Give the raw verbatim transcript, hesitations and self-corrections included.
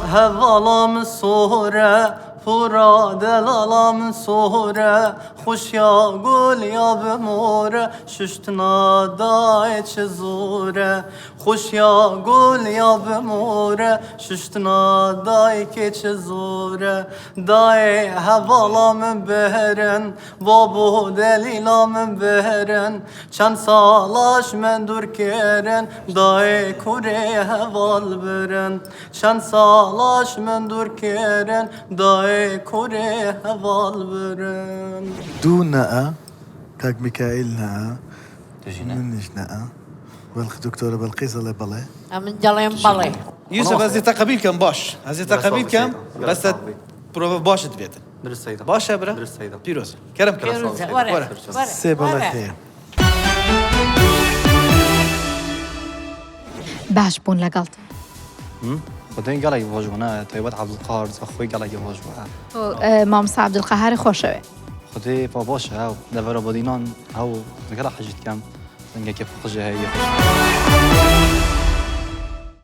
Hevala min sor e, pora delala min sor e, xweşiya gul ya bi mor e, şuştina dayê çi zor e. Xweşiya gul ya bi mor e, şuştina dayikê çi zor e. Dayê hevala min birin, babo delîla min birin. Çend sala ji min dûr kirin, dayê kurê heval birin. Çend sala ji min dûr kirin, dayê kurê heval birin. Du ne e. Kak Mikaîl ne e. Tu jî ne. Min jî ne e. Belkî Doktora Belqîs ale belê. Em diçin belê. Yusuf, ez ê te qebîl kem, baş. Ez ê te qebîl kem, bes te prova baş divêtin. Dirist Seyda. Baş e bira. Dirist Seyda. Pîroz. Kerem kerem. Pîroz, were, were. Sê belê tê. Baş bûn legel te. Xwedê gelek baş bû, ne? Taybet Abdulkar, Zaxoy gelek baş bû. Û, e, Mamosta Abdulkahar xweş e. Xwedê pa baş e, ew devera badînan, ew gelek hej dikem. Dengekê xweş e, heye xweş.